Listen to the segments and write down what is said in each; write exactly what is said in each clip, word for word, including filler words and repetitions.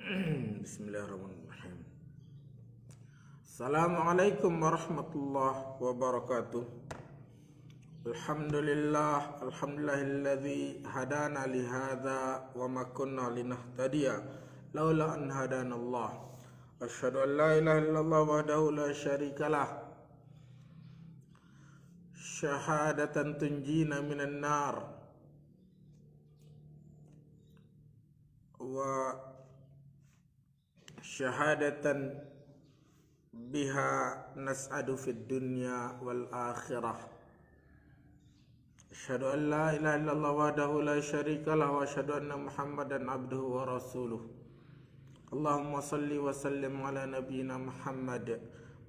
Bismillahirrahmanirrahim. Assalamualaikum warahmatullahi wabarakatuh. Alhamdulillah, alhamdulillahilladzi hadana lihadza wa ma kunna linahtadiya laula an hadanallah. Asyhadu an la ilaha illallah wahdahu la syarikalah. Syahadatan tunjina minan nar. Wa syahadatan biha nas'adu fid dunya wal akhirah. Asyhadu an la ilaha illallah wahdahu la syarikalah wa asyhadu anna Muhammadan abduhu wa rasuluh. Allahumma salli wa sallim ala nabiyyina Muhammad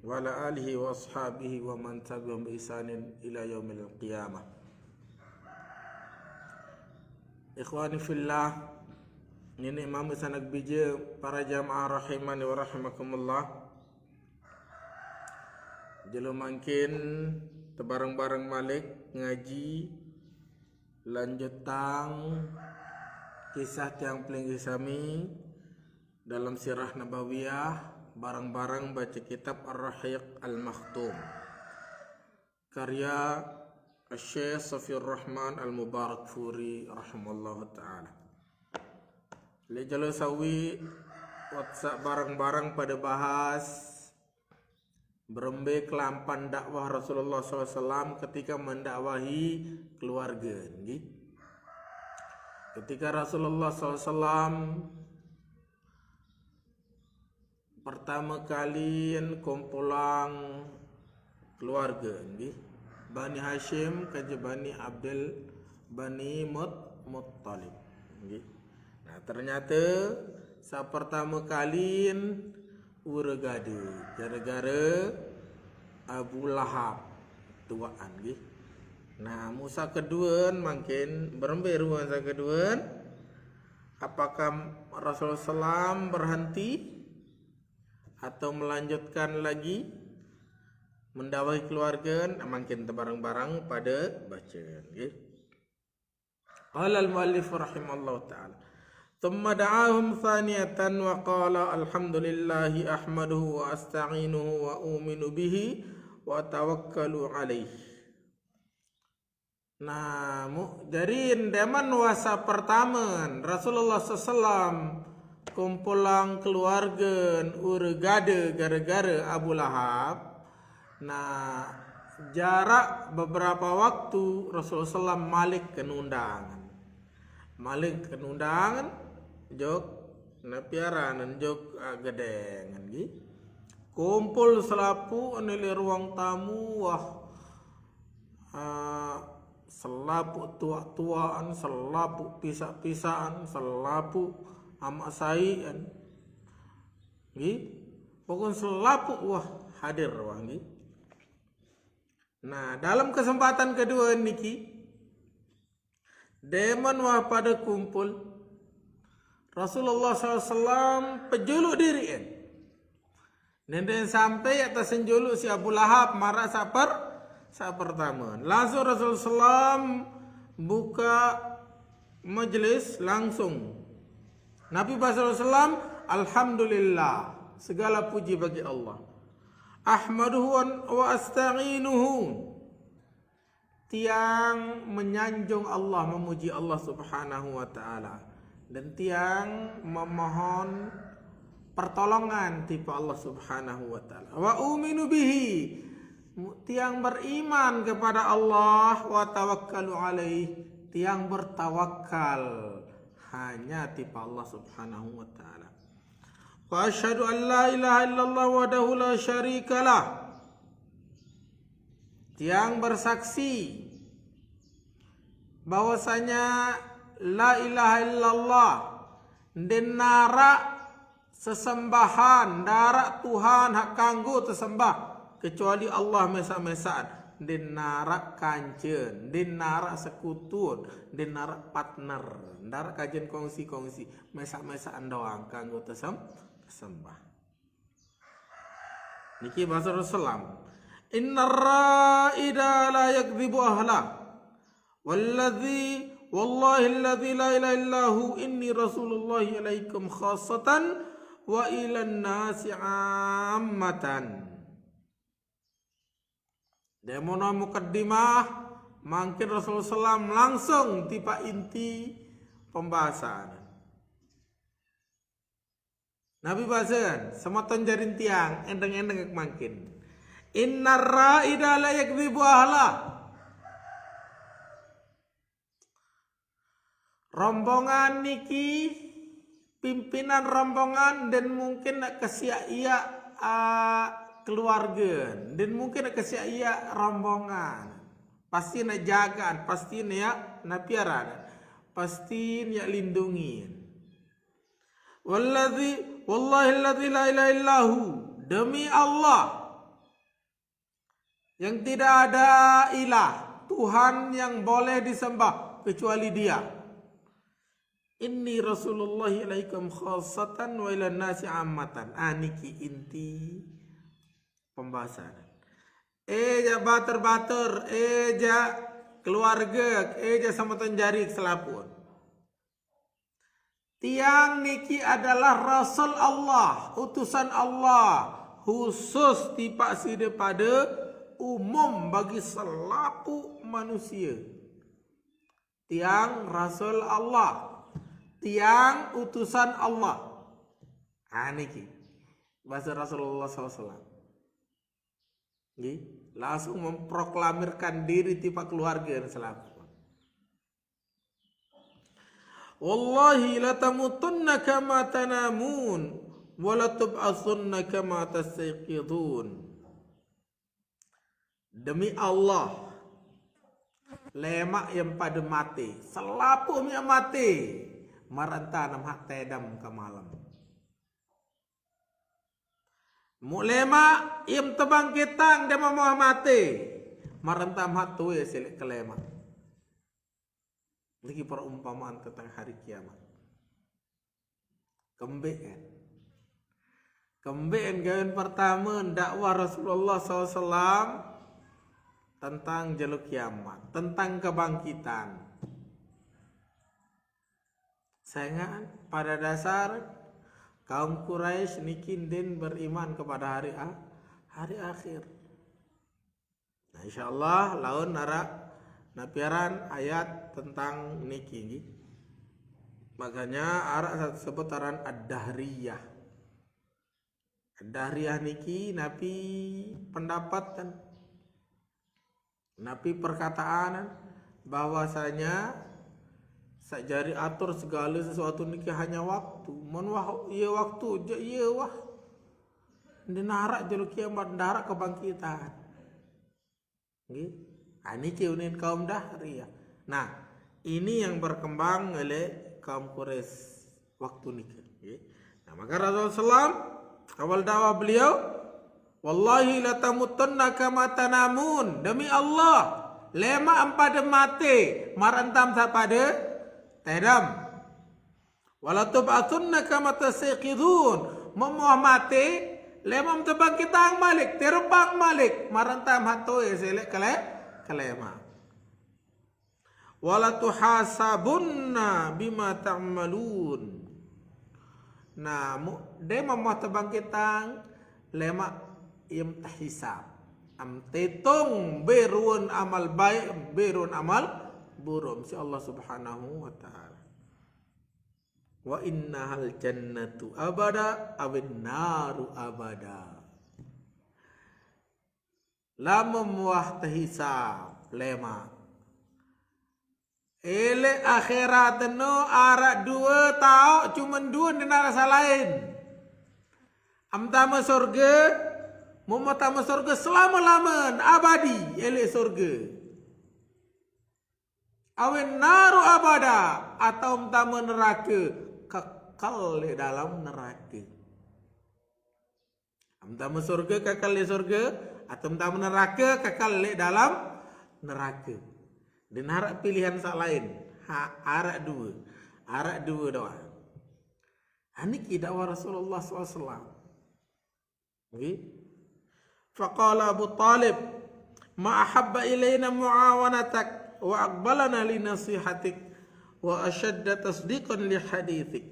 wa ala alihi wa ashabihi wa man tabi'ahum bi ihsanin ila yaumil qiyamah. Ikhwani fillah, nini mama sanak bije, para jamaah rahimani wa rahimakumullah. Jelo mangkin tebareng-bareng malik ngaji lanjutang kisah tiang pelinggih sami dalam sirah nabawiyah, bareng-bareng baca kitab Ar-Rahiq Al-Makhtum, karya Syekh Safiur Rahman Al-Mubarakfuri rahimallahu ta'ala. Lek jelo sawi, wak sak bareng-bareng pada bahas berembe kelampan dakwah Rasulullah sallallahu alaihi wasallam ketika mendakwahi keluarga, nggih. Ketika Rasulullah sallallahu alaihi wasallam pertama kali kumpulang keluarga, nggih. Bani Hashim, kaja Bani Abdul, Bani Mut-, Muttalib, nggih. Nah, ternyata sa pertama kali ura gada gara-gara Abu Lahab tuaan, nggih. Nah, musa kedua mangkin berembe ruang sa kedua, apakah Rasulullah sallam berhenti atau melanjutkan lagi mendakwahi keluarga? Nah, mangkin tebareng-bareng pada baca, nggih. Qala al-muallif rahimallahu ta'ala. Thumma da'ahum thaniyatan wa qala alhamdulillahi ahmaduhu wa asta'inuhu wa uminu bihi wa tawakkalu alaih. Nah, mu, jadi ndeman wasa pertama Rasulullah sallallahu alaihi wasallam kumpulang keluarga ura gada gara-gara Abu Lahab. Nah, jarak beberapa waktu Rasulullah sallam malik ke nundangan. Malik ke nundangan, jok, napiaranan jok, ah, gedengan, gi. Kumpul selapu nili ruang tamu, wah, ah, selapu tuak-tuaan, selapu pisak-pisakan, selapu amak saian. Nggih. Pokoknya selapu wah hadir wah nggih. Nah, dalam kesempatan kedua niki, demen wah pada kumpul, Rasulullah sallallahu alaihi wasallam pejuluk diri en. Nenden sampai atas senjuluk si Abu Lahab marah saper, sapertama. Langsung Rasulullah sallam buka majelis langsung. Nabi Rasulullah sallam, "Alhamdulillah, segala puji bagi Allah. Ahmaduhu wa asta'inuhu." Tiang menyanjung Allah, memuji Allah Subhanahu wa Ta'ala. Dan tiang memohon pertolongan tipe Allah Subhanahu wa Ta'ala. Wa uminu bihi. Tiang beriman kepada Allah, wa tawakkalu alaih. Tiang bertawakal hanya tipe Allah Subhanahu wa Ta'ala. Wa asyhadu an la ilaha illallah wahdahu la syarikalah. Tiang bersaksi bahwasanya la ilaha illallah, ndenarak sesembahan, ndarak Tuhan hak kanggo tesembah kecuali Allah mesa-mesaan. Ndenarak kanca, ndenarak sekutu, ndenarak partner, ndarak kajen kongsi-kongsi, mesa-mesaan doang kanggo tesem-, tesembah. Niki bahasa Rasulullah. Innar ra'ida la yakdzibu ahla. Walladzi Wallahilladzi la ilaha illahu inni rasulullah ilaikum khassatan wa ilan nasi ammatan. Demono mukaddimah, mangkin Rasulullah sallam langsung tipa inti pembahasan. Nabi basen, semeton jarin tiang, endeng-endeng mangkin. Innar ra'ida la yakdzibu ahla. Rombongan niki, pimpinan rombongan, dan mungkin nak kesiak ia, ah, keluarga, dan mungkin nak kesiak ia rombongan. Pasti nak jagaan, pasti nak napiaran, pasti nak lindungi. Walladzi, wallahilladzi la ilaha illahu. Demi Allah, yang tidak ada ilah, Tuhan yang boleh disembah kecuali Dia. Inni Rasulullah ilaikum khassatan wa ila nasi ammatan. Ah, niki inti pembahasan. Eh, ja batur-batur, eh, ja keluarga, eh, ja semeton jarin selapuq. Tiang niki adalah Rasul Allah, utusan Allah, khusus tipa side pade, umum bagi selapuq manusia. Tiang Rasul Allah, tiang utusan Allah. Ah, niki bahasa Rasulullah sallallahu alaihi wasallam. Nggih, langsung memproklamirkan diri tipa keluarga selapuq. Wallahi latamutunna kama tanamun, wa latub'atsunna kama tastaiqidun. Demi Allah, lemaq yang pade mate, selapuq miaq mate, maraq entan mah tedem kemalem. Muq lemaq, iem tebangkitang dema moh mate, maraq entan mah toe sileq kelemaq. Niki perumpamaan tentang hari kiamat. Kembeqen. Kembeqen gawen pertame dakwah Rasulullah sallallahu alaihi wasallam tentang jelo kiamat, tentang kebangkitan. Sengaq pada dasar kaum Quraisy niki ndeqn beriman kepada hari a-, hari akhir. Nah, insyaallah laun araq napiaran ayat tentang niki, nggih. Makanya araq saq tesebut aran Ad-Dahriyah. Ad-Dahriyah niki napi pendapatan, napi perkataan bahwasanya saq jari atur segale sesuatu niki hanya waktu. Mun wah ie waktu, jaq ie wah. Ndeqn araq jelo kiamat, ndeqn araq kebangkitan. Nggih. Ah, niki unin kaum Dahriyah. Nah, ini yang berkembang oleh kaum Quraisy waktu niki, nggih. Nah, maka Rasulullah sallam, awal dakwah beliau, "Wallahi latamutunna kama tanamun." Demi Allah, lemaq mpade mate, maraq entan saq pade tedem. "Wa latub'atsunna kama tastaiqidun." Memoh mate, lemaq tebangkitang maliq, terepang maliq, maraq entan mah toe sileq kele-, kelemaq. "Wa latuhasabunna bima ta'malun." Nah, mu-, dema moh tebangkitang, lemaq iem tehisab. Am tetung mbe ruen amal baik, mbe ruen amal buruk siq Allah Subhanahu wa Ta'ala. "Wa innahal jannatu abada, awin naru abada." Lamun wah tehisab lemaq, eleq akhirat eno araq due taoq, cumen due, ndeqn araq saq lain. Am tame sorge, muq tame sorge selame-lamen, abadi, eleq sorge. Awin naru abada, atau tame nerake, kekel leq dalem nerake. Am tame sorge, kekel leq sorge, atau tame nerake, kekel leq dalem nerake. Ndeqn araq pilihan saq lain. Ha, araq due. Araq due doang. Ah, niki dakwah Rasulullah sallallahu alaihi wasallam. Nggih. Faqala Abu Thalib, "Ma ahabba ilaina muawanatak wa aqbalana li nasihatik." Wa asyadda tasdiqan li hadithik.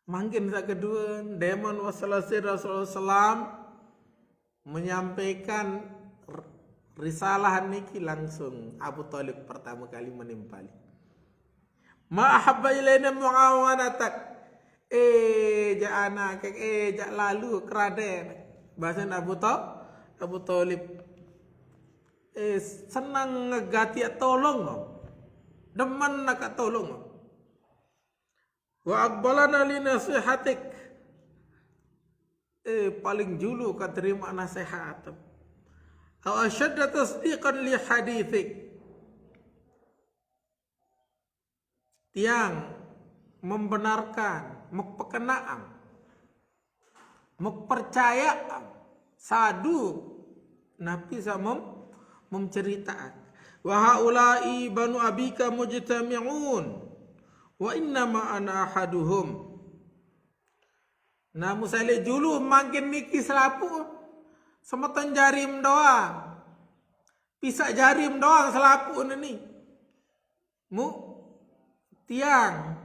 Mangkin sa kedua, demen wasalasi Rasulullah sallam menyampaikan r-, risalah niki langsung Abu Thalib pertama kali menimpali. Ma ahabba ilaina muawanatak. Eh, jak anak, eh, jak lalu keraden. Bahasa Abu Tha-, Abu Thalib. Eh, senang ngegati tolong. Demen nak tolong. Wa aqbalana li nasihatik. Eh, paling julu ka terima nasihat. Aw asyadda tasdiqan li hadithik. Tiang membenarkan, mekpekenaan, mekpercayaan, sadu Nabi sa mem-, memceritakan. Wa haula'i banu abika mujtami'un. Wa innama ana ahaduhum. Namun saya julu mangkin niki selapuq. Semeton jarim doang. Pisaq jarim doang selapuq niki. Mu, tiang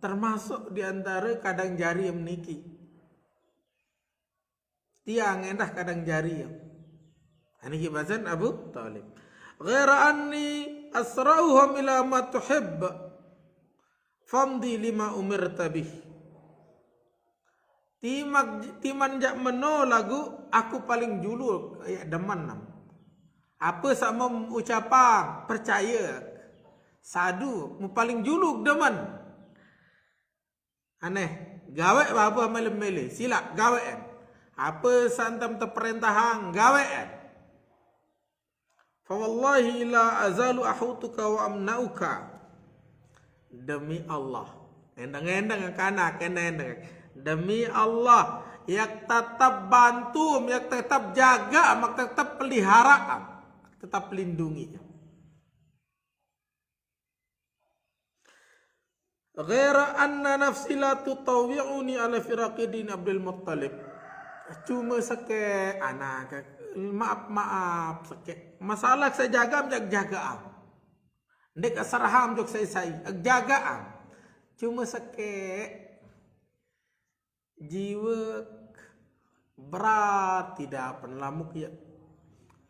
termasuk di antara kadang jarim niki. Tiang endah kadang jarim. Niki bahasan Abu Thalib. Ghaira anni asra'uhum ila ma tuhibb. Famdi lima umirta bih. Timaq, timaq jak meno laguq aku paling julu ya demen nam. Apa saq mem ucapang percaya. Sadu, mu paling julu demen. Aneh, gaweq apa mele-mele, silaq gaweqan. Apa saq ntem teperentahang, gaweqan. Fa wallahi la azalu ahutuka wa amna'uka. Demi Allah. Endeng-endeng kanak, endeng-endeng. Demi Allah, yak tetep bantu, yak tetep jaga, yak tetep pelihara, tetep lindungi. Ghaira anna nafsi la tutawwi'uni ala firaqi din Abdul Muttalib. Cuma sekeq, anak, maaf-maaf sekeq. Masalah saya jaga, jaga, jaga am. Ndeq seraham jok sai-sai, jaga am. Cuma sekeq. Jiweq berat tidak pen lamuq ya,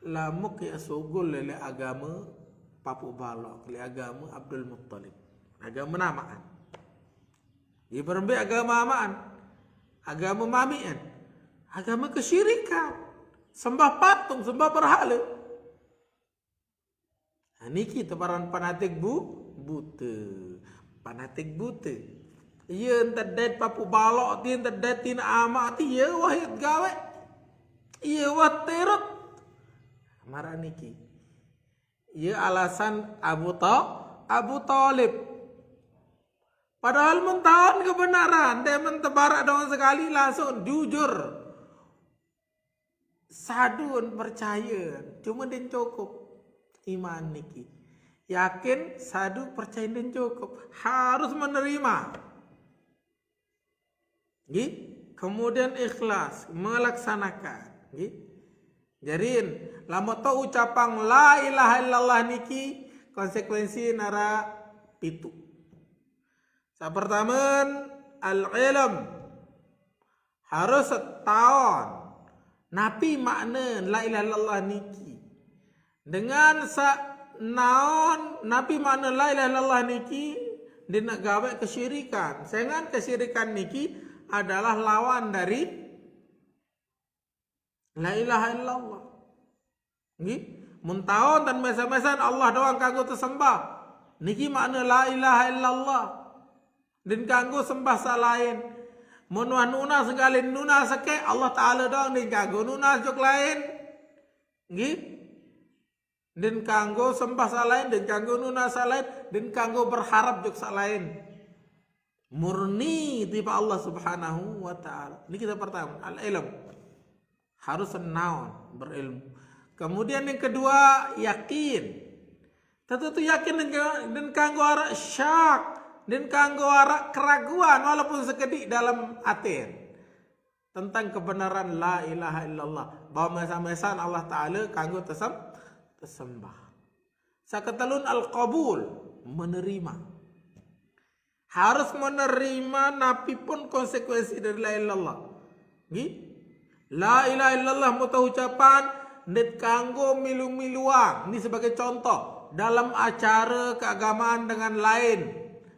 lamuq ya sugul leq agame papuq baloq, leq agame Abdul Muttalib. Agame namaan. Ie berembe agame amaan. Agame mamiqan. Agame kesyirikan. Sembah patung, sembah berhala. Nah, niki teparan panatik bu-, bute. Panatik bute. Ie ente dait papuq baloq ti, ente dait tine amaq ti, ie wah iye gaweq. Ie wah terut. Maraq niki. Ie alasan Abu Tha-, Abu Thalib. Padahal mun taon kebenaran, ndeqmen tebaraq doang sekali langsung jujur. Sadun percaye, cuma ndeqn cukup iman niki. Yakin, sadu, percaye ndeqn cukup. Harus menerima. Nggih? Kemudian ikhlas, melaksanakan. Nggih? Jariin, lamun to ucapang la ilaha illallah niki, konsekuensi nara pitu. Saq pertamen, al-ilm. Harus taon napi makne la ilaha illallah niki. Dengan saq naon napi makne la ilaha illallah niki, ndeqne gaweq kesyirikan. Sengaq kesyirikan niki adalah lawan dari la ilaha illallah. Nggih, mun taon tan mesan-mesan Allah doang kanggo tesembah. Niki makne la ilaha illallah. Ndeqn kanggo sembah saq lain. Mun wah nunas, nggalen nunas sekeq, Allah Taala doang ndeqn kanggo nunas jok lain. Nggih. Ndeqn kanggo sembah saq lain, ndeqn kanggo nunas saq lain, ndeqn kanggo berharap jok saq lain. Murni tipaq Allah Subhanahu wa Ta'ala. Niki saq pertame, al-ilm. Harus naon, berilmu. Kemudian yang kedua, yakin. Tetu tu yakin ndeqn, ndeqn kanggo araq syak, ndeqn kanggo araq keraguan walaupun sekediq dalem aten. Tentang kebenaran la ilaha illallah. Bahwa mesan-mesan Allah Taala kanggo tesem-, tesembah. Saq ketelun al-qabul. menerima. Harus menerima napi pun konsekuensi dari la ilaha illallah. Nggih? La ilaha illallah mutah ucapan nit kanggo milu-miluang. Ini sebagai contoh dalam acara keagamaan dengan lain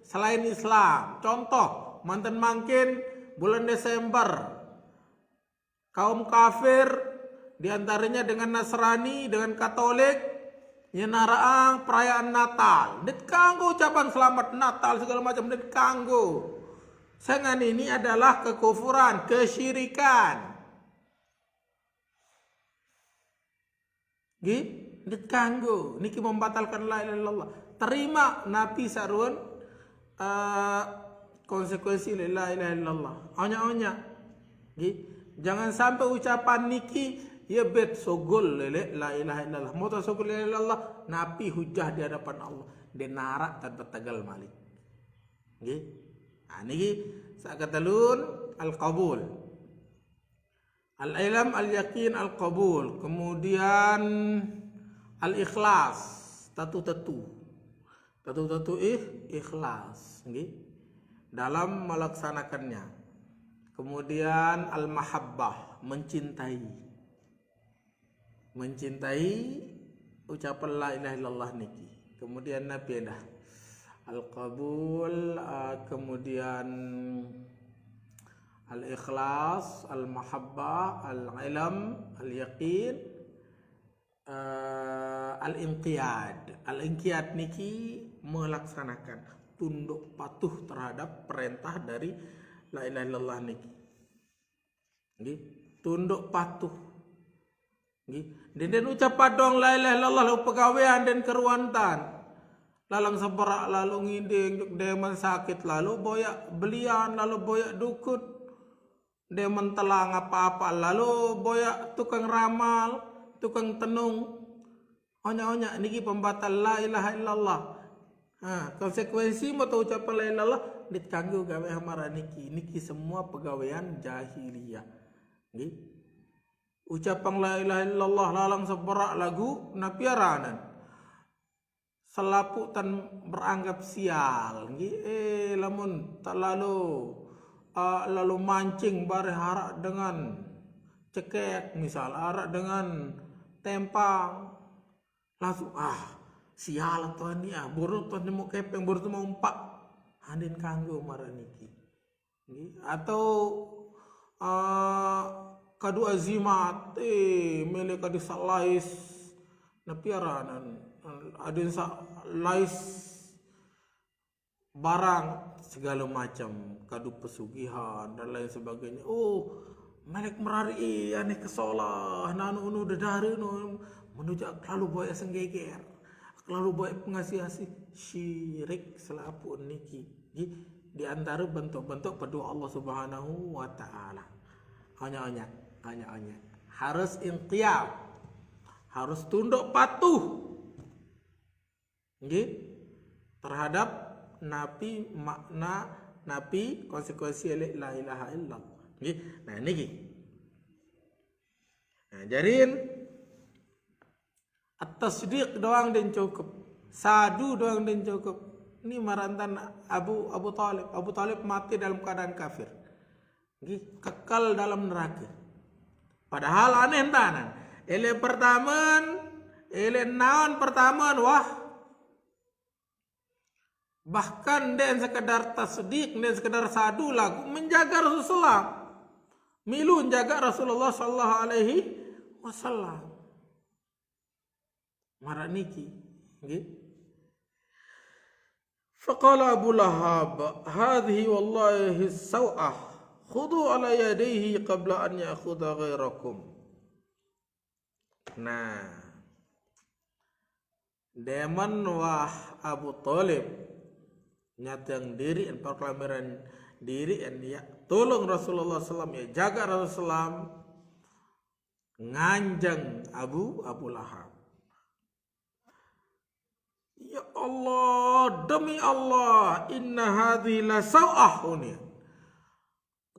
selain Islam. Contoh, manten mangkin bulan Desember, kaum kafir, diantaranya dengan Nasrani, dengan Katolik, nyenaraang perayaan Natal. Nit kanggo ucapan selamat Natal segala macam, nit kanggo. Sengani ini adalah kekufuran, kesyirikan. Nggih, nit kanggo. Niki membatalkan la ilaha illallah. Terima napi saruan eh, konsekuensi la ilaha illallah. Onya-onya. Nggih. Jangan sampai ucapan niki ya bet sogol lele la ilaha illallah. Mutah sogol la ilaha illallah, napi hujah di hadapan Allah. Denarak tanpa tegal malik. Nggih. Nah, niki sakatelun al-qabul. Al-ilm, al-yakin, al-qabul. Kemudian al-ikhlas, tetu-tetu. Tetu-tetu ih, ikhlas, nggih. Dalam melaksanakannya. Kemudian al-mahabbah, mencintai. Mencintai ucapan la ilaha illallah niki. Kemudian napi dah? Al-qabul, ah, kemudian al-ikhlas, al-mahabbah, al-ilm, al-yaqin, eh, al-inqiyad. Al-inqiyad niki melaksanakan tunduk patuh terhadap perintah dari la ilaha illallah niki. Nggih, tunduk patuh. Nggih. Den, den ucap padong la ilaha illallah lalu pegawean den keruantan. Lalang seberak lalu ngiding, demen sakit lalu boyak belian, lalu boyak dukun. Demen telang apa-apa lalu boyak tukang ramal, tukang tenung. Onya-onya niki pembatal la ilaha illallah. Ha, konsekuensi mutah ucapan la ilaha illallah nit kanggo gawe amara niki. Niki semua pegawean jahiliyah. Nggih. Ucapan la ilaha illallah lalang seberak lagu napi aranan. Selapuq tan beranggap sial, nggih. Eh, lamun tak lalu, eh, lalu mancing bareh arak dengan cekek, misal, arak dengan tempang, langsung, "Ah, sial tuan ni, ah, buru tuan nemu kepeng, buru tu mau umpak." Andin kanggo maraq niki. Nggih, atau, eh, kadu azimat, eh, mele kadu salais, napi aranan, adin salais barang segala macam, kadu pesugihan dan lain sebagainya. Oh, melek merari, eh, aneh kesolah, nanu unu dedare nu menuju kelalu boya senggeger, kelalu boya pengasih-asih, syirik selapuq niki. Nggih, di antara bentuk-bentuk pedua Allah Subhanahu wa taala. Hanya-hanya, hanya-hanya. Harus inqiyad. Harus tunduk patuh. Nggih. Terhadap napi makna, napi konsekuensi la ilaha illallah. Nggih. Nah, niki. Nah, jarin at-tasdiq doang den cukup. Sadu doang den cukup. Ini marantan Abu, Abu Talib. Abu Talib mati dalam keadaan kafir. Nggih, kekal dalam neraka. Padahal aneh tanan. Ele pertaman, ele naon pertaman, wah. Bahkan den sekedar tasdik, den sekedar sadu lagu menjaga Rasulullah. Milu menjaga Rasulullah sallallahu alaihi wasallam. Maraq niki, nggih. Faqala Abu Lahab, "Hadhihi wallahi sau'ah. Khudu ala yadayhi qabla an ya'khudha ghairakum." Nah, demen wah Abu Talib nyateng diri, proklamiran diri, ya, tolong Rasulullah sallam, ya, jaga Rasulullah sallam, nganjeng Abu, Abu Lahab. Ya Allah, demi Allah, inna hadhi la sau'ah, uni.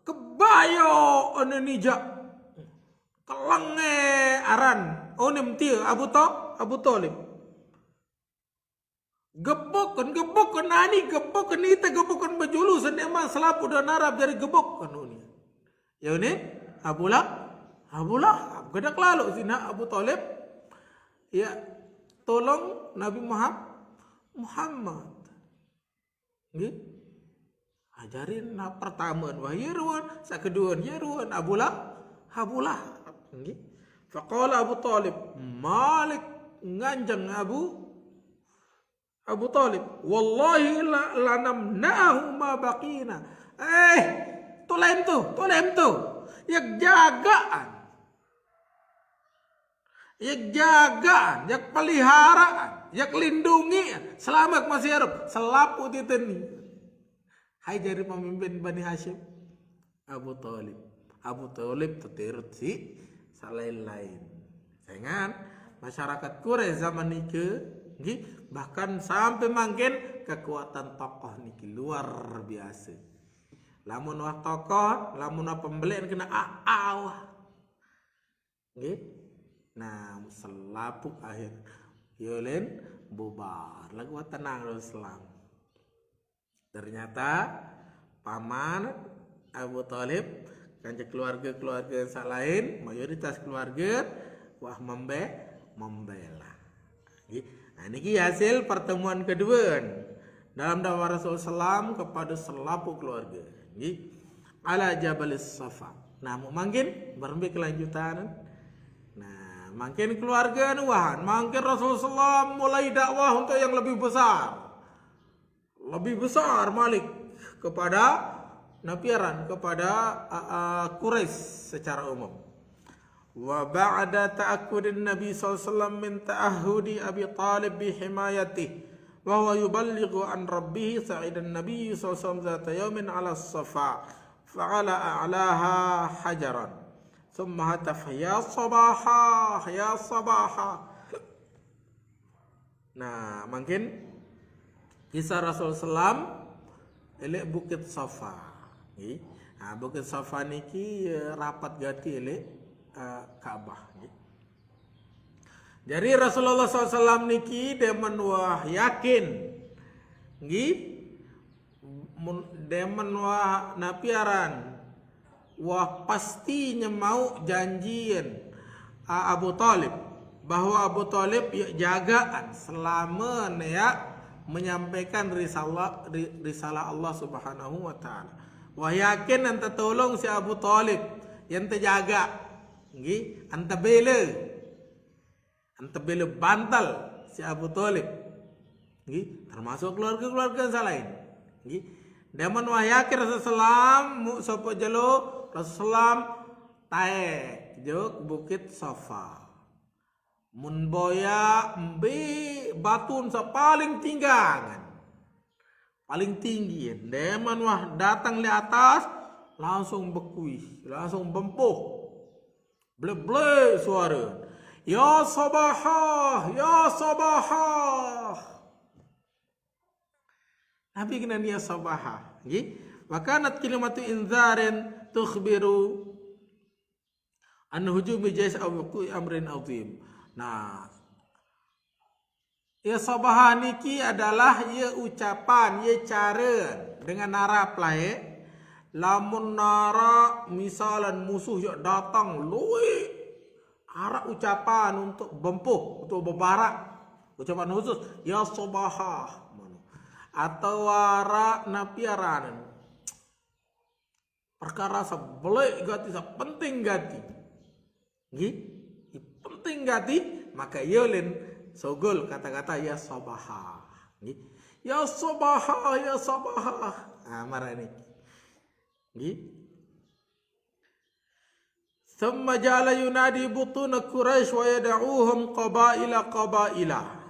Kebayo uni nijak. Kelenge aran, uni mtia Abu Ta-, Abu Talib. Geboken, geboken ani, geboken ite, geboken bejulu, sende man selapuq dengan Arab jari geboken uni. Ya unin, Abu Lahab, Abu Lahab, gede lalo sina Abu Thalib. Ya, tolong Nabi Muham-, Muhammad. Nggih. Ajarin, nah, pertama, wah, ye ruan, saq kedue, ye ruan, Abu Lah-, Abu Lahab. Nggih. Faqala Abu Thalib, Malik nganjeng Abu, Abu Thalib, "Wallahi la, lanamna'ahu ma baqina." Eh, tolem tu, tolem tu. Yak jagaan. Yak jagaan, yak peliharaan, yak lindungi. Selamat masih hidup. Selapuq titeni. Hai jari pemimpin Bani Hasyim. Abu Thalib. Abu Thalib tetirut si saq lain-lain. Sengaq masyarakat Quraisy zaman nike, nggih, bahkan sampai mangkin kekuatan tokoh niki luar biasa. Lamun wah tokoh, lamun wah pembeleq kena a-, awah. Nggih. Nah, selapuq akhir. Yolen bubar. Laguq wah tenang Islam. Ternyata paman Abu Thalib, kance keluarga-keluarga saq lain, mayoritas keluarga, wah membe-, membela. Nggih. Nah, niki hasil pertemuan kedua dalam dakwah Rasul sallam kepada selapuq keluarga. Nggih. Ala Jabalis Safa. Nah, mu-, mangkin berembe kelanjutan. Nah, mangkin keluarga nuwahan, mangkin Rasul sallam mulai dakwah untuk yang lebih besar. Lebih besar malik kepada napi aran, kepada, a, a, Quraisy secara umum. Wa ba'da ta'akkudin Nabi sallallahu alaihi wasallam min ta'ahudi Abi Talib bi himayatih, wa huwa yuballighu an rabbih, sa'idan Nabi sallallahu alaihi wasallam zata yaumin ala safa, fa'ala a'laha hajaran. Thumma hataf, "Ya Sabaha, ya Sabaha." Nah, mangkin kisah Rasul sallam eleq Bukit Safa. Nggih. Nah, Bukit Safa niki, eh, rapat gati eleq, eh, Ka'bah. Nggih. Jari Rasulullah sallallahu alaihi wasallam niki demen wah yakin. Nggih. Mun demen wah napi aran, wah pasti nyemauq janjien, a, Abu Thalib, bahwa Abu Thalib ye jagaan selame ne yaq menyampaikan risalah, ri-, risalah Allah Subhanahu wa Ta'ala. Wah yakin ente tolong si Abu Thalib, ye ente jaga, nggih, ente bele. Ente bele bantal si Abu Thalib. Nggih, termasuk keluarga-keluarga saq lain. Nggih. Demen wah yakin Rasul sallam, mu-, sopoq jelo Rasul sallam taeq jok Bukit Safa. Mun boyaq mbe batun saq paling tinggangan. Paling tinggi, demen wah dateng leq atas, langsung bekuih, langsung bempuh. Bleq-bleq suare. "Ya Sabaha, ya Sabaha." Nabi kena ni ya Sabaha. Nggih. Wa kanat kalimatu inzarin tukhbiru an hujumi jais aw wuqu'i amrin azim. Nah, ya Sabaha niki adalah ye ucapan, ye care dengan Arab laeq. Lamun araq misalan musuh yaq dateng lueq, araq ucapan untuk bempuh, untuk bebarak. Ucapan khusus, "Ya Sabaha." Atau araq napi aran perkara saq beleq gati, saq penting gati. Nggih? Penting gati, make ye len sogol kata-kata "Ya Sabaha." Nggih? "Ya Sabaha, ya Sabaha." Ah, maraq niki. Nggih? "Tsumma ja'ala yunadi butuna Quraisy wa yad'uhum qabaila qabaila."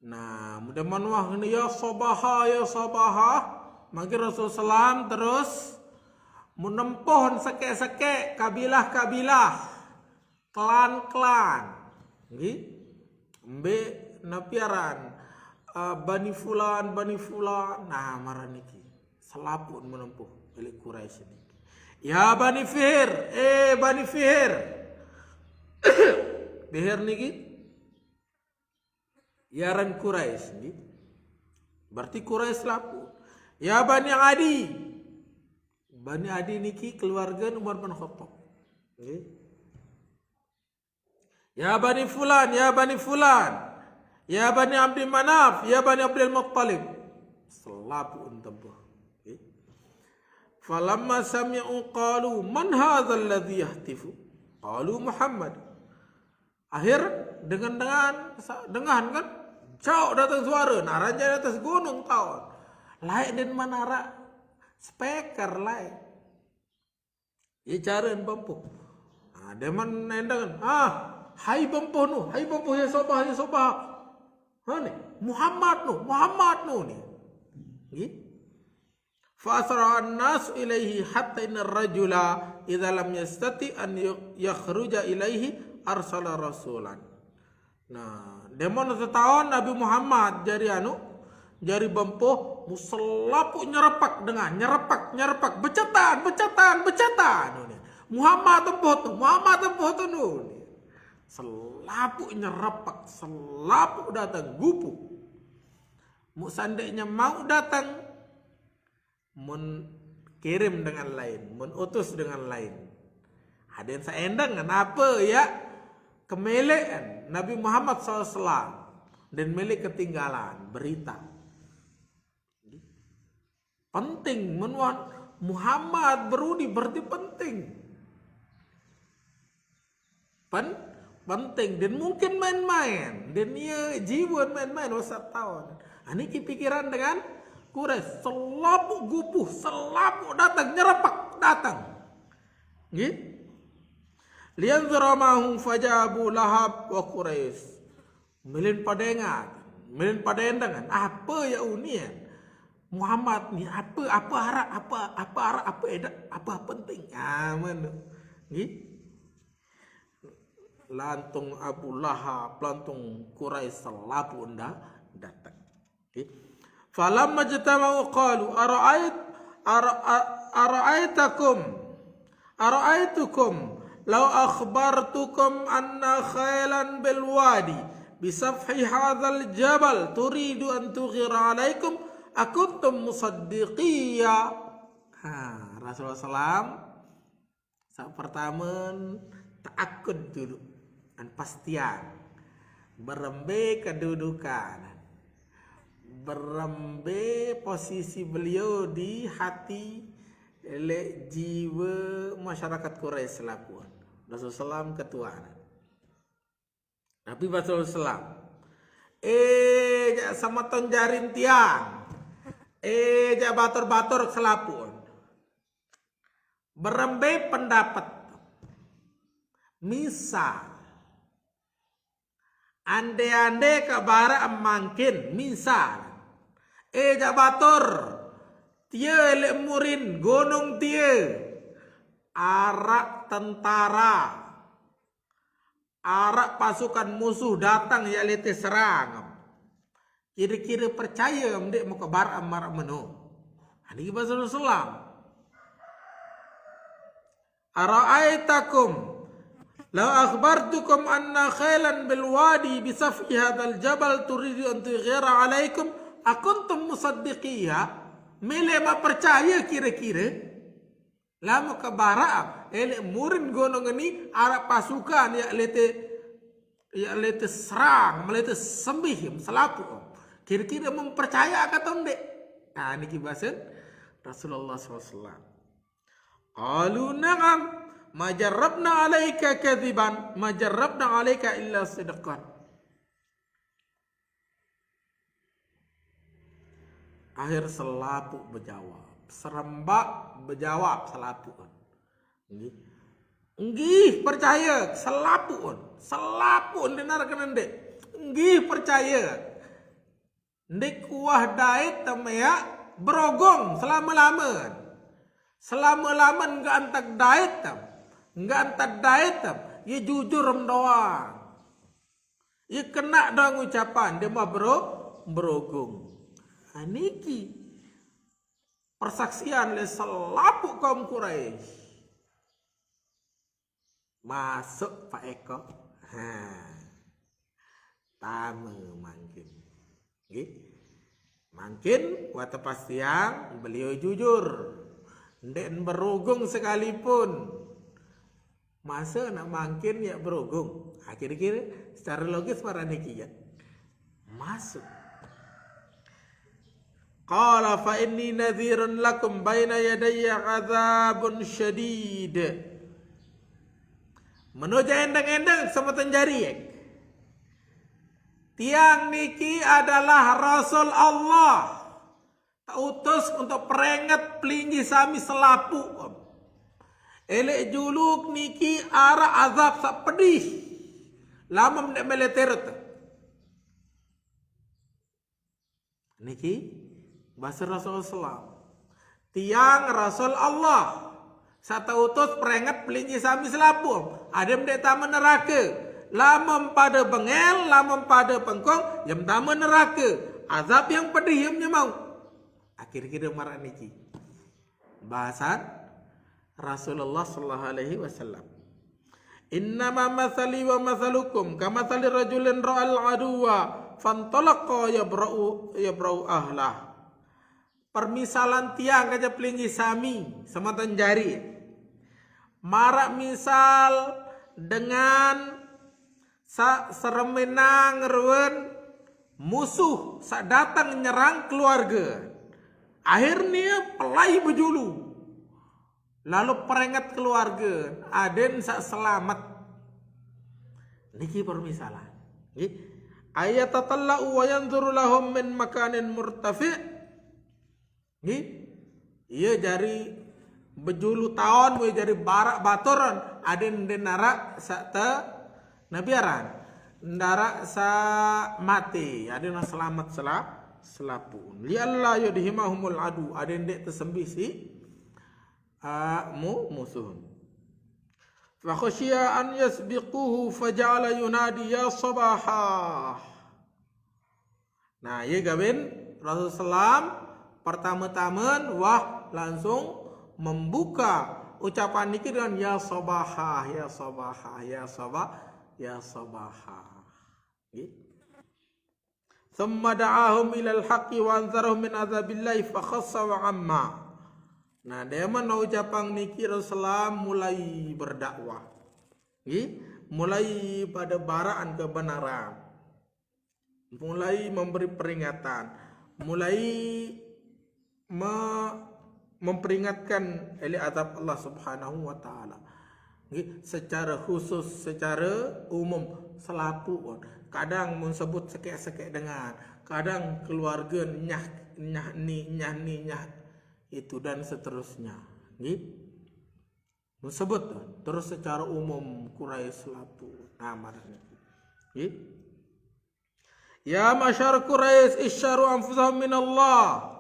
Nah, mudah manuah ngene, "Ya Sabaha, ya Sabaha." Mangkin Rasul sallam terus menempuh sekeq-sekeq kabilah-kabilah, klan-klan. Nggih. Mbe napi aran, eh, Bani Fulan, Bani Fulan. Nah, maraq niki. Selapuq menempuh eleq Quraisy niki. "Ya Bani Fihir, eh, Bani Fihir." Fihir niki Diaran Quraisy, nggih. Berarti Quraisy selapuq. Ya Bani Adi. Bani Adi niki keluarga Umar bin Khattab. Nggih. Ya Bani Fulan, ya Bani Fulan. Ya Bani Abdi Manaf, ya Bani Abdul Muttalib. Selapuq tempuh. Nggih. Falamma sami'u qalu man hadzal ladzi yahtifu? Qalu Muhammad. Akhir dengan-dengan, sa-, dengan kan, jauh datang suara, nah, raja atas gunung taon. Laeq den man araq speaker laeq. Ye caren bempuh. Nah, den man endengan. Ah, hai bempuh nu, hai bempuh ye sobah, ye sobah. Ha ni, Muhammad nu, Muhammad nu ni. Nggih. Fa asra'an nasu ilaihi hatta inna rajula idza lam yastati an yu-, yakhruja ilaihi arsala rasulan. Nah, den man setaon Nabi Muhammad jari anu, jari bempuh, mu selapuq nyerepek dengan, nyerepek, nyerepek, becetan, becetan, becetan. Muhammad tempuh tu, Muhammad tempuh tu nu. Selapuq nyerepek, selapuq dateng, gupuh. Mu seandainya mau dateng, mun kirim dengan lain, mun utus dengan lain. Adeqn saq endeng, nape ya? Kemeleqan Nabi Muhammad sallallahu alaihi wasallam. Den meleq ketinggalan berita. Penting, mun wah Muhammad beruni berarti penting. Pen-, penting. Den mungkin main-main. Den ye jiwen main-main, wah setaon. Ah, niki pikiran dengan Quraisy. Selapuq gupuh, selapuq dateng, nyerepek, dateng. Nggih. Liyanzura ma hum fajabu Lahab wa Quraisy. Mele padengat, mele padendengan. Ape ye unian Muhammad ni? Ape, ape araq, ape, ape araq, ape edeq, ape penting? Ah, meno. Nggih. Lantung Abu Lahab, lantung Quraisy selapuq nda-, dateng. Nggih. Falamma ijtama'u qalu ara'ait-, ara-, a-, ara'aitakum, ara'aitukum law akhbartukum anna khailan bil wadi bisafhi hadzal jabal turidu an tughira alaikum akuntum musaddiqiyya. Ha, Rasulullah sallam saq pertame, ta'akkud dulu, an pastian. Berembe kedudukan. Berembe posisi beliau di hati leq jiwe masyarakat Quraisy selapuq. Rasulullah sallam ketuan. Nabi Rasul sallam. Eh, jaq semeton jarin tiang. Eh, jaq batur-batur selapuq. Berembe pendapet. Misal. Ande-ande ke baraq mangkin, misal. Eh, jaq batur. Tie leq murin gunung tie. Araq tentara. Araq pasukan musuh dateng yaq lete serang. Kire-kire percaye ndeq muke baraq maraq meno? Niki base Rasulullah. Ara'aitakum law akhbartukum anna khailan bil wadi bisafhi hadzal jabal turidu an tughira alaikum akuntum musaddiqiyya? Mele maq percaye kire-kire? Lamun ke baraq, eh, leq murin gunung ni araq pasukan yaq lete, yaq lete serang, melete sembih, selapuq. Kire-kire mempercayake atau ndeq? Nah, niki basen Rasulullah sallallahu alaihi wasallam. Qalu na'am, ma jarrabna alaika kadziban, ma jarrabna alaika illa sidqan. Akhir selapuq bejawab. Serembaq bejawab selapuq. Nggih. Nggih, percaye, selapuq. Selapuq, ndeq naraq kene ndeq. Nggih, percaye. Ndeq kuah dait tem yaq berogong selame-lame. Selame-lame nggaq entek dait tem. Nggaq entek dait tem. Ye jujur em doang. Ye kenaq doang ucapan, ndeq mah bero-, berogong. Nah, niki persaksian leq selapuq kaum Quraisy. Masuk Pak Eko. Ha. Tame mangkin. Nggih. Mangkin wate pas tiang beliau jujur. Ndeq berugung sekalipun. Masa nak mangkin ya berugung. Akhir-akhir secara logis para niki ya. Masuk. Qala fa inni nadhirun lakum baina yadayya adzabun syadid. Menuju endeng-endeng semeton jari. Tiang niki adalah Rasul Allah. Teutus untuk peringet pelinggih sami selapuq. Eleq juluk niki araq azab saq pedih. Lamun ndeq mele terut. Niki base Rasul Islam. Tiang Rasul Allah. Saq teutus peringet pelinggih sami selapuq. Adeqm ndeq tame nerake. Lamun pade bengel, lamun pade pengkong, yem tame nerake. Azab yang pedih yem nyemau. Akhir-akhir maraq niki. Bahasan Rasulullah sallallahu alaihi wasallam. Innama matsali wa matsalukum kamatsali rajulin ra'al aduwa fantalaqa yabra'u, yabra'u ahlah. Permisalan tiang kance pelinggih sami, semeton jari. Maraq misal dengan saq seremenang ruen musuh saq dateng nyerang keluarge. Akhirne pelai bejulu. Lalu peringet keluarge, adeqn saq selamet. Niki permisalan. Nggih. Ayatatalla'u wa yanzuru lahum min makanin murtafi'. Nggih. Ie jari bejulu taon, ie jari baraq baturan, adeqn ndeqn araq saq te nabiaran. Ndaraq saq mate, adeqn selamet sela-, selapuq. Lialla yudhimahumul adu, adeqn ndeq tesembih siq, a, mu-, musuh. Fa khasyiya an yasbiquhu faja'ala yunadi ya sabaha. Nah, ye gawen Rasul Sallam pertame-tamen wah langsung membuka ucapan niki dengan ya sabaha, ya sabaha, ya sabah, ya sabaha. Nggih. Tsumma da'ahum ilal haqqi wa anzarahum min adzabillahi fa khassa wa amma. Nah, demen ucapan niki Rasul Sallam mulai berdakwah. Nggih, mulai pade baraqan kebenaran. Mulai memberi peringatan, mulai me-, memperingatkan eleq azab Allah Subhanahu wa Ta'ala. Nggih, secara khusus, secara umum, selapuq. Kadang mun sebut sekeq-sekeq dengan, kadang keluarge nyah, nyah ni, nyah ni, nyah itu, dan seterusnya. Nggih. Mun sebut terus secara umum Quraisy selapuq. Nah, maraq niki. Nggih. Ya ma'syar Quraisy, isyaru anfusakum minallah.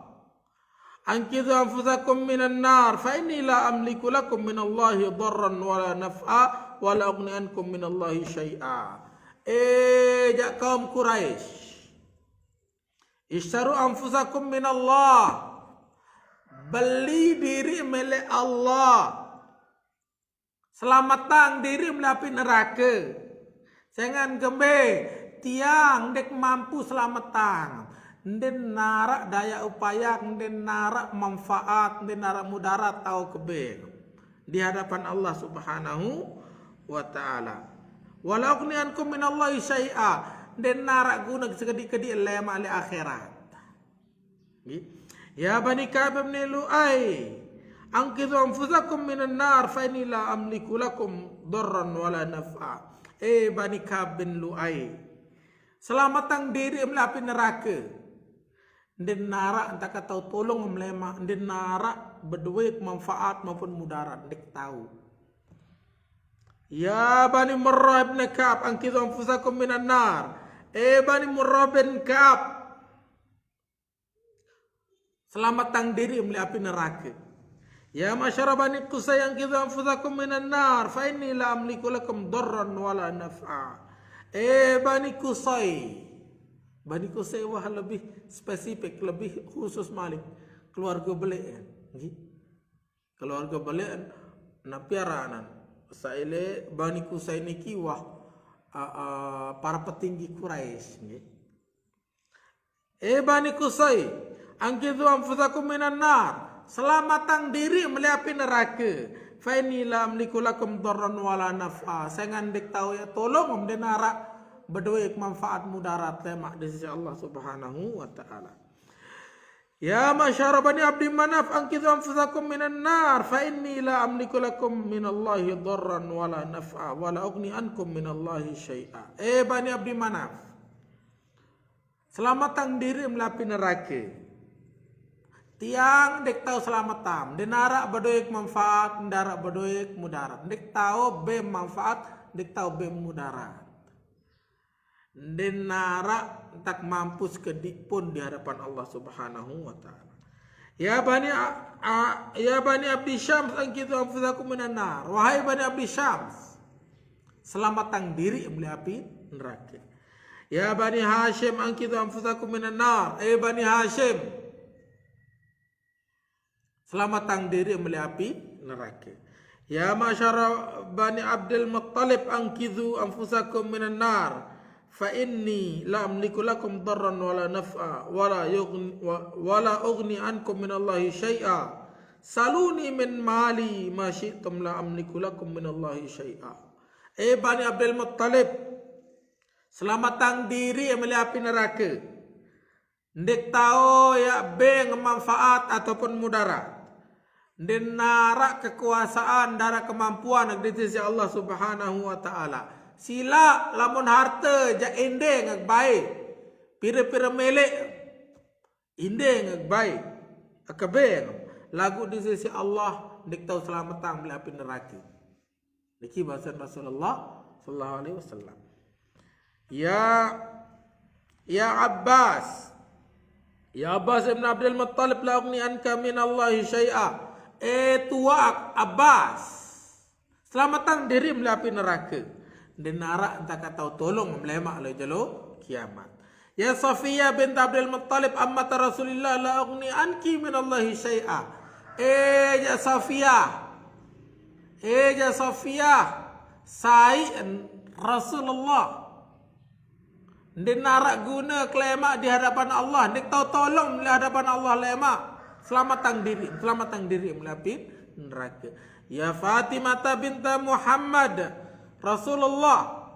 Anqidhu anfusakum minan nar, fa inni la amliku lakum minallahi darran wala naf'a, wala ughni ankum minallahi syai'a. Eh, jaq kaum Quraisy. Isyaru anfusakum minallah. Beli diriq meleq Allah. Selametang diriq meleq api nerake. Sengan kembe, tiang ndeq mampu selametang. Ndeqn araq daya upaya, ndeqn araq manfaat, ndeqn araq mudarat tao kembe di hadapan Allah Subhanahu wa Ta'ala. Wala ughni ankum minallahi syai'a. Ndeqn araq gune sekediq-kediq lemaq leq akhirat. Nggih. Ya Bani Ka'b bin Lu'ai, anqidhu anfusakum minan nar fa inni la amliku lakum darran wala naf'a. Eh, Bani Ka'b bin Lu'ai, selametang diriq meleq api nerake. Ndeqn araq, entah kata tulung melemaq, ndeqn araq bedowe manfaat maupun mudarat, ndeq tao. Ya Bani Murrah bin Ka'b, anqidhu anfusakum minan nar. Eh, Bani Murrah bin Ka'b, selametang diriq meleq api nerake. Ya ma'syara Bani Qusay, anqidhu anfusakum minan nar, fa inni la amliku lakum darran wala naf'a. Eh, Bani Qusay. Bani Qusay wah lebih spesifik, lebih khusus malik. Keluarge beleq, ya. Nggih. Keluarge beleq napi aranan. Saq eleq Bani Qusay niki wah uh, uh, para petinggi Quraisy, nggih. Eh, Bani Qusay, anqidhu anfusakum minan nar. Selamatang diri mele api neraka. Fa inni la amliku lakum darran wala naf'a. Saya ngan ndeq tao ya tolong, ndeq naraq bedoe manfaat mudarat lemaq di sisi Allah Subhanahu wa Ta'ala. Ya ma'syara Bani Abdi Manaf, anqidhu anfusakum minan nar, fa inni la amliku lakum minallahi darran wala naf'a, wala ughni ankum minallahi syai'a. Eh, Bani Abdi Manaf, selamatang diri mele api neraka. Tiang ndeq tao selamatang, ndeq naraq bedoe manfaat, ndeq naraq bedoe mudarat. Ndeq tao bem manfaat, ndeq tao bem mudarat. Ndeq naraq ntak mampus kediq pun di hadapan Allah Subhanahu wa Ta'ala. Ya Bani A-, A-, ya Bani Abdi Syams, anqidhu anfusakum minan nar. Wahai Bani Abdi Syams, selamatang diri mele api neraka. Ya Bani Hashim, anqidhu anfusakum minan nar. Eh, Bani Hashim, selamatang diri mele api neraka. Ya ma'syara Bani Abdul Muttalib, anqidhu anfusakum minan nar. Fa inni la amliku lakum darran wala naf'a, wala yughni, wa, wala ughni ankum minallahi syai'a. Saluni min mali ma syi'tum, la amliku lakum minallahi syai'a. Eh, Bani Abdul Muttalib, selamatang diri mele api neraka. Ndeq tao ya beng manfaat ataupun mudarat. Ndeq naraq kekuasaan, ndeq naraq kemampuan di sisi Allah Subhanahu wa Ta'ala. Silaq lamun harte jaq endeng bae. Pire-pire meleq endeng bae. Kebeng. Laguq di sisi Allah ndeq tao selametang mele api neraka. Niki basen Rasulullah sallallahu alaihi wasallam. Ya, ya Abbas. Ya Abbas ibn Abdul Muttalib, la ughni anka minallahi syai'a. Eh, tuaq Abbas, selametang diri mele api neraka. Ndeq naraq ntak tao tolong mele lemaq leq jelo kiamat. Ya Safiyah bint Abdul Muttalib, ammat Rasulillah, la ughni anki minallahi syai'a. Eh, ya Safiyah. Eh, ya Safiyah, sai Rasulullah. Ndeq naraq gune lemaq di hadapan Allah, ndeq tao tolong di hadapan Allah lemaq. Selametang diri, selametang diri mele api neraka. Ya Fatimah binta Muhammad, Rasulullah,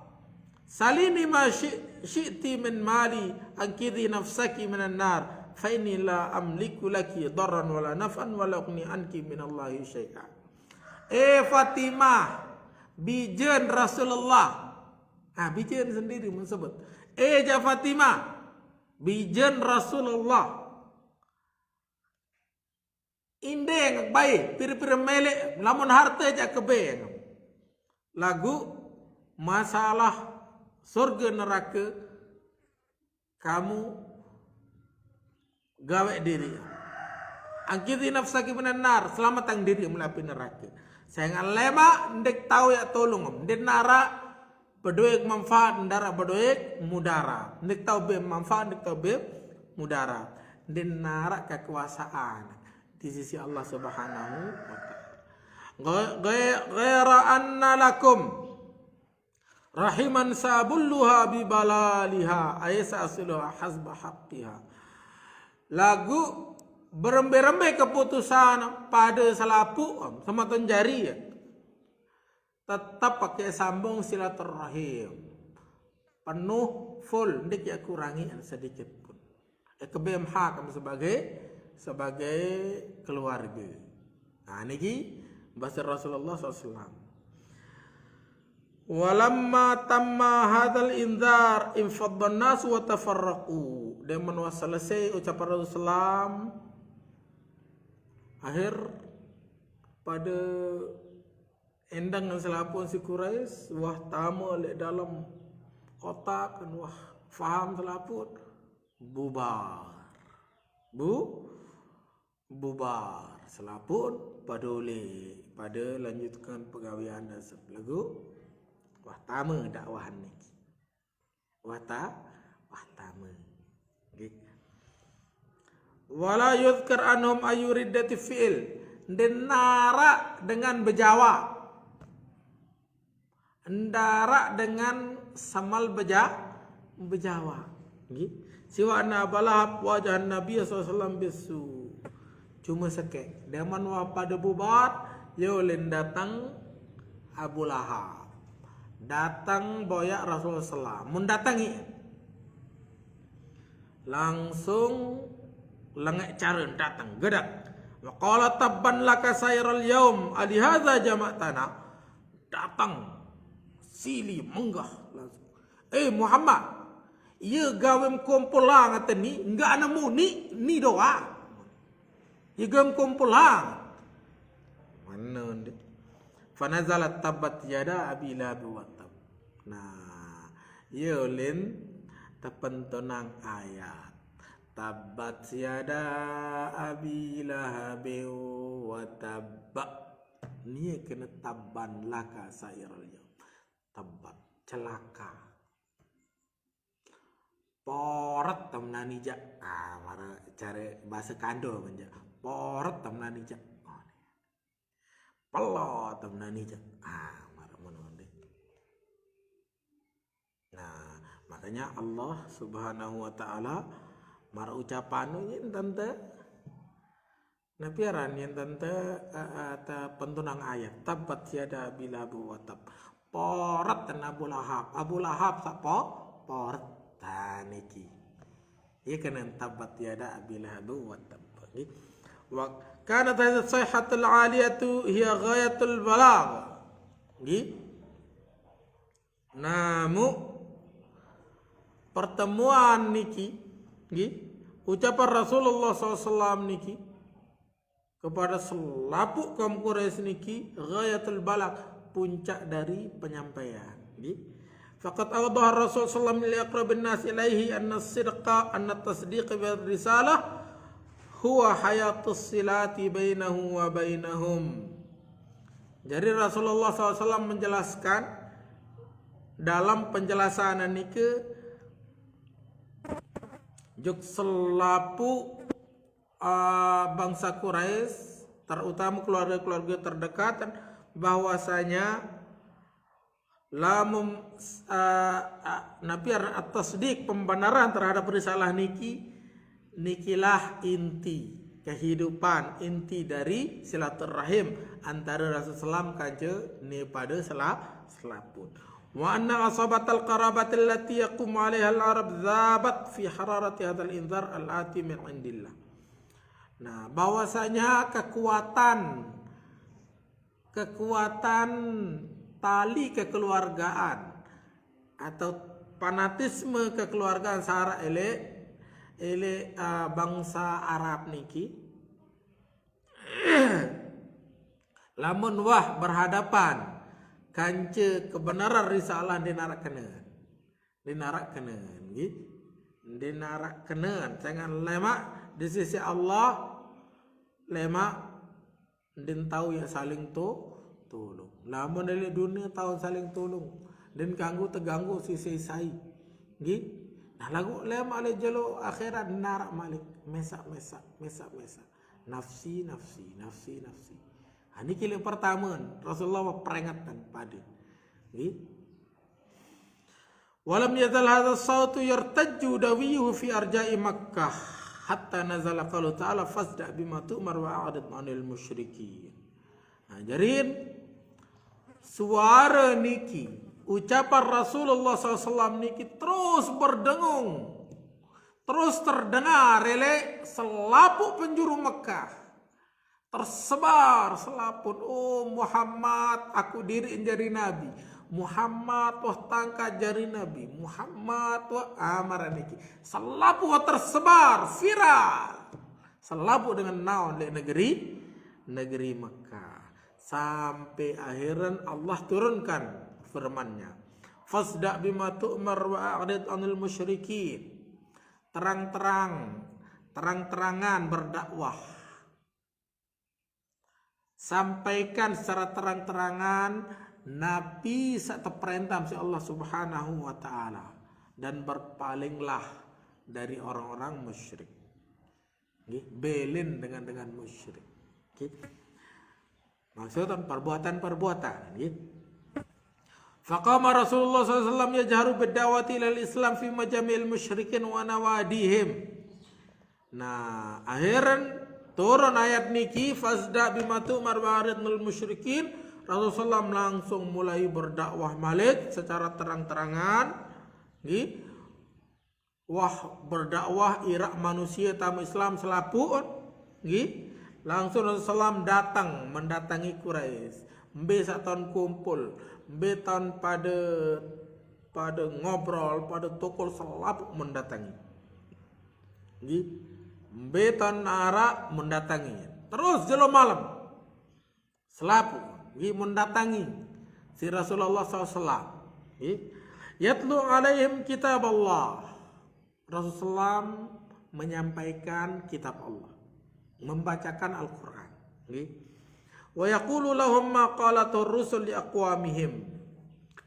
salini ma syi-, syi'ti min mali, anqidhi nafsaki minan nar, fa inni la amliku laki darran wala naf'an wala ughni anki minallahi syai'a. Eh Fatimah, bijen Rasulullah. Ah, bijen sendiri mun sebut. Eh, jaq Fatimah, bijen Rasulullah. Endeng bae, pire-pire meleq, lamun harte jaq kebeng. Laguq masalah surge nerake, kamu gaweq diri. Anqidhi nafsaki minan nar, selametang diri mele api nerake. Sengaq lemaq ndeq tao ya tolong, ndeq naraq bedoe manfaat, ndeq naraq bedoe mudarat. Ndeq tao bem manfaat, ndeq tao bem mudarat. Ndeq naraq kekuasaan di sisi Allah Subhanahu wa Ta'ala. Gha-, gha-, ghaira anna lakum rahiman sabulluha bibalaliha, ay sa'siluha hasba haqqiha. Laguq berembe-rembe keputusan pade selapuq, semeton jari, tetep pake sambung silaturahim. Penuh, full, ndeq ya kurangi sedikit pun. Eh, kebem hak sebagai, sebagai keluarge. Nah, niki basen Rasulullah sallallahu alaihi wasallam. Walamma tamma hadzal indzar infaddan nasu wa tafarraqu. Demen wah selese ucapan Rasulullah sallam, akhir pade endeng selapuq si Quraisy, wah tame leq dalem otak, wah faham selapuq, bubar. Bu-, bubar selapuq, pade uleq, pade lanjutkan pegawean dasep laguq wah tame dakwah niki. Wah ta-, wah tame. Nggih. Wala yuzkar anhum ayu riddati fi'il. Ndeq naraq dengan bejawab. Ndeq naraq dengan samal beja, bejawa. Nggih. Siwa anna Aba Lahab wajahan Nabi sallallahu alaihi wasallam bisu. Cuma sekek. Zaman wah pada bubar, ya ulin datang Abu Lahab. Datang boyak Rasulullah sallallahu alaihi wasallam. Mun datangi. Langsung lengek cara datang, gedak. Wa qala tabban laka sairal yaum alihadza jama'tana. Datang sili menggah langsung. Eh Muhammad, ya gawem kumpul lang ate ni, enggak nemu ni, ni doa. Ya gawem kumpul lang. Mana dia? Fanazalat tabbat yada abi lahab wa tab. Nah, ya ulin tepentunang ayat. Tabbat yada abi lahab wa tab. Nia kena tabban laka sairal yaum. Tabbat, celaka. Poret tam nani ja. Ah, mara cara bahasa kando manja. Poret tam nani ja. Oh, pelo tam nani ja. Ah, mara menonde. Nah, makanya Allah Subhanahu wa taala mara ucapan yen tante. Nah, piaran yen tante, eh, eh, ta pentunang ayat tabbat yada abi lahab wa tab. Poret dan Abu Lahab. Abu Lahab sak po, poret. Nah, niki. Iya kena tabbat yada abi lahab wa tab. Nggih. Wa kanat hadhihi sayhatul aliyatu hiya ghayatul balagh. Nggih. Namu pertemuan niki, nggih, ucapan Rasulullah sallallahu alaihi wasallam niki kepada selapuk kaum Quraisy niki ghayatul balagh, puncak dari penyampaian, nggih. Faqad awdaha Rasul sallallahu alaihi wasallam li aqrabin nas ilaihi anna sidqa, anna tasdiq bil risalah huwa hayatus silati bainahu wa bainahum. Jadi Rasulullah sallallahu alaihi wasallam menjelaskan dalam penjelasan nike juk selapu, eh, bangsa Quraisy, terutama keluarga-keluarga terdekat, bahwasanya lamun, eh, eh, napi at-tasdiq, pembenaran terhadap risalah niki, nikilah inti kehidupan, inti dari silaturahim antara Rasul sallam kanca ni pada sela-, selaput. Wa anna asabatal qarabati allati yaqumu alaiha al-arab zabat fi hararati hadzal inzar al-ati min indillah. Nah, bahwasanya kekuatan, kekuatan tali kekeluargaan atau fanatisme kekeluargaan sara ele, ele, eh, bangsa Arab niki, lamun wah berhadapan kanca kebenaran risalah dinarak kena. Dinarak kena, nggih. Dinarak kena, jangan lemak di sisi Allah, lemak din tahu ya saling tu, tulung. Lamun dari dunia tahu saling tulung, din ganggu teganggu sisi sai. Nggih. Nah, lagu lemak le jelo akhirat narak malik, mesak-mesak, mesak-mesak. Nafsi, nafsi, nafsi, nafsi. Ha, niki le pertama Rasulullah peringatkan pada. Nggih. Walam yazal hadha sautu yartajju dawiyuhu fi arja'i Makkah hatta nazala qalu ta'ala fasda bima tu'mar wa a'rid anil musyrikin. Nah, jadi suara niki, ucapan Rasulullah sallallahu alaihi wasallam niki terus berdengung, terus terdengar ele selapu penjuru Mekah. Tersebar selaput, "Oh Muhammad, aku diri jari nabi. Muhammad, wah tangkat jari nabi. Muhammad, wah amaran niki." Selapu wah tersebar, viral. Selapu dengan naon di negeri, negeri Mekah. Sampai akhiran Allah turunkan firman-Nya. "Fasda bima tu'mar wa a'rid anil musyrikin." Terang-terang, terang-terangan berdakwah. Sampaikan secara terang-terangan napi sak teperintah si Allah Subhanahu wa taala, dan berpalinglah dari orang-orang musyrik. Nggih, belin dengan, dengan musyrik. Nggih. Maksudnya perbuatan-perbuatan, nggih. Faqama Rasulullah sallallahu alaihi wasallam yajharu bid da'wati ilal Islam fi majami'il musyrikin wa nawadihim. Nah, akhiran turun ayat niki, fasda bima tu'mar wa aridnil musyrikin. Rasulullah langsung mulai berdakwah malik secara terang-terangan. Nggih. Wah, berdakwah irak manusia tama Islam selapuun. Nggih. Langsung Rasulullah datang mendatangi Quraisy. Mbe sak taun kumpul, mbe taun pada pada ngobrol, pada tukul selapuun mendatangi. Nggih. Mbe taun arak mendatangi. Terus jelo malam. Selapuun, nggih, mendatangi si Rasulullah sallallahu alaihi wasallam. Nggih. Yatlu alaihim kitab Allah. Rasulullah menyampaikan kitab Allah, membacakan Al-Quran. Nggih. Wa yaqulu lahum ma qalatur rusul li aqwamihim.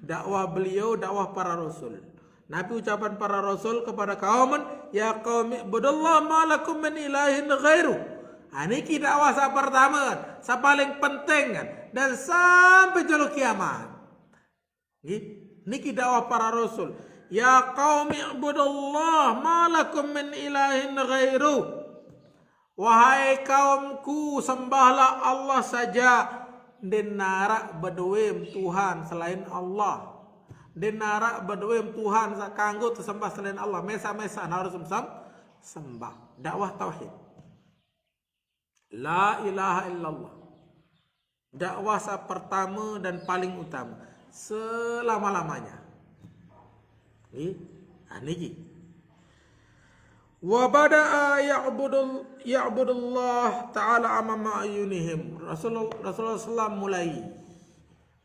Dakwah beliau, dakwah para rasul. Nabi ucapan para rasul kepada kaum, "Ya qaumi ibudullah ma lakum min ilahin ghairu." Aniki dakwah sa pertama, sa paling penting kan, dan sampai jelo kiamat. Nggih, niki dakwah para rasul. "Ya qaumi ibudullah ma lakum min ilahin ghairu." Wahai kaumku, sembahlah Allah saja. Ndeq naraq bedoem Tuhan selain Allah. Ndeq naraq bedoem Tuhan saq kanggo tesembah selain Allah. Mesa-mesa harus sem-, sembah. Dakwah tauhid. La ilaha illallah. Dakwah sa pertama dan paling utama selama-lamanya. Nggih. Ah, niki. Wa bada'a ya'budul-, ya'budullah ta'ala amama ayunihim. Rasulul-, Rasulullah sallam mulai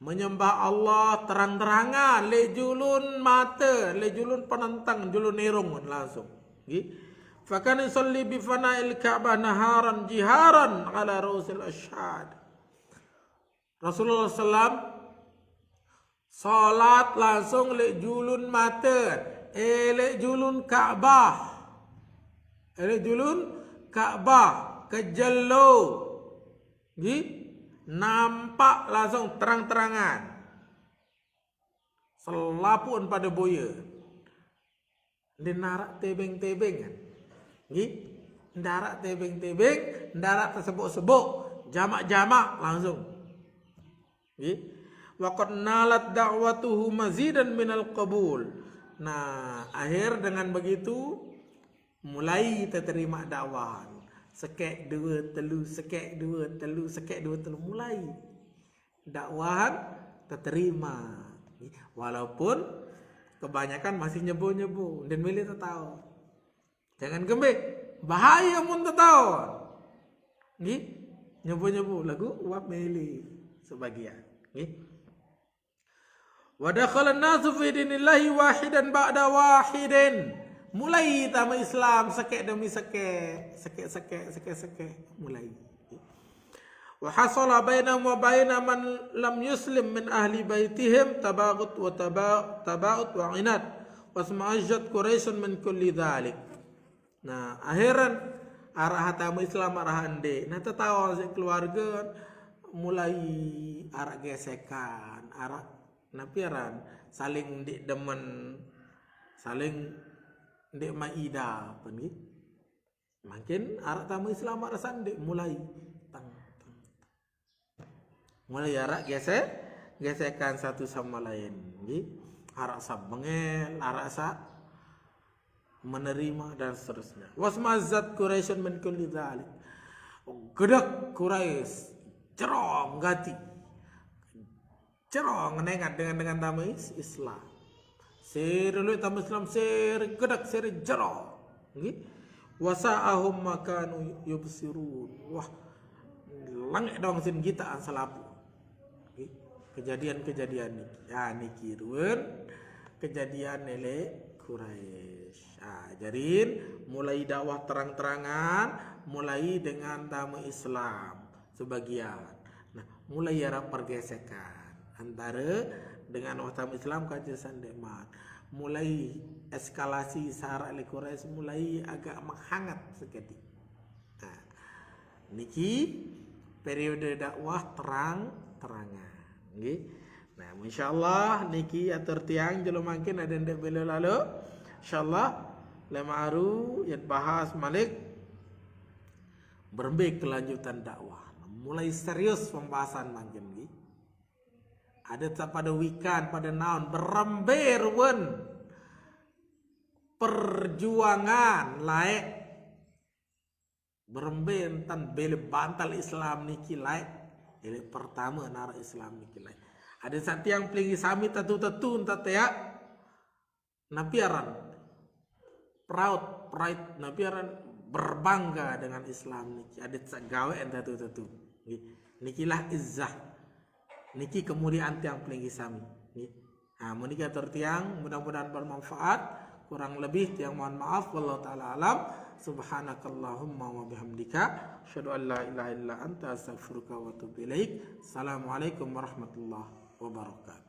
menyembah Allah terang-terangan, leq julun mate, leq julun penenteng, julun irung langsung. Nggih. Fakan yusalli bi fana'il Ka'bah naharan jiharan ala ru'usil asyhad. Rasulullah sallam salat langsung leq julun mate, eh, leq julun Ka'bah. Eh, leq julun Ka'bah, kejelo. Nggih, nampak langsung terang-terangan. Selapuun pade boye. Ndeq naraq tebeng-tebengan. Nggih? Ndaraq tebeng-tebeng, ndaraq tesebok-sebok, jamak-jamak langsung. Nggih? Wa qad nalat da'watuhu mazidan minal qabul. Nah, akhir dengan begitu mulai teterima dakwahan. Sekeq due telu, sekeq due telu, sekeq due telu, mulai dakwahan teterima. Walaupun kebanyakan masih nyebo-nyebo, ndeqn mele tetaon. Jangan kembe, bahaye mun tetaon. Nggih, nyebo-nyebo, laguq uwah mele sebagian. Nggih. Wa dakhalan nasu fi dinillahi wahidan ba'da wahidin. Mulai tame Islam sekeq demi sekeq, sekeq-sekeq, sekeq-sekeq, mulai. Wa hasala bainahum wa baina man lam yuslim min ahli baitihim tabaghud wa taba-, tabaghud wa inad. Wasma'azzat Quraisyun min kulli dzalik. Nah, akhiran araq tame Islam, araq ndeq. Nah, tetaon siq keluarge mulai araq gesekan, araq napi aran, saling ndeq demen, saling ndeq maidah, ape nggih. Mangkin araq tame Islam, araq saq ndeq, mulai teng, teng, teng. Mulai araq gesek, gesekan satu sama lain, nggih. Araq saq bengel, araq saq menerima dan seterusnya. Wasma'azzat Quraisyun min kulli dzalik. Gedeg Quraisy, jero gati. Jero ngenengan dengan, dengan tame Is-, Islam. Sire lueq tame Islam, sire gedeg, sire jero. Nggih. Wasa'ahum ma kanu yubsirun. Wah, lengeq dong sin gitaqan selapuq. Nggih. Kejadian-kejadian niki. Ya, niki ruen kejadian leq Quraisy. Ah, jarin mulai dakwah terang-terangan, mulai dengan tame Islam sebagian. Nah, mulai araq pergesekan antare dengan wah tame Islam kance saq ndeqman. Mulai eskalasi saq araq leq Quraisy mulai agak menghangat sekediq. Nah, niki periode dakwah terang-terangan, nggih. Nah, insyaallah niki atur tiang jelo mangkin ade ndak belo lalu. Insyaallah lemaru yat bahas malik berembe kelanjutan dakwah. Mulai serius pembahasan mangkin nggih. Ada tak pada wikan, pada naon, berembe ruwen perjuangan laek. Berembe enten bele bantal Islam niki laek. Ele pertama nara Islam niki laek. Ada satu yang pelingi sami tetu-tetu enta tea. Napi aran proud, pride, napi aran berbangga dengan Islam niki. Ada sak gawe enta tetu-tetu. Nggih. Nikilah izzah. Niki kemuliaan tiang pelingi sami. Nggih. Nah, menika atur tiang, mudah-mudahan bermanfaat. Kurang lebih tiang mohon maaf. Wallahu taala alam. Subhanakallahumma wa bihamdika, asyhadu an la ilaha illa anta, astaghfiruka wa atubu ilaik. Assalamualaikum warahmatullahi wabarakatuh.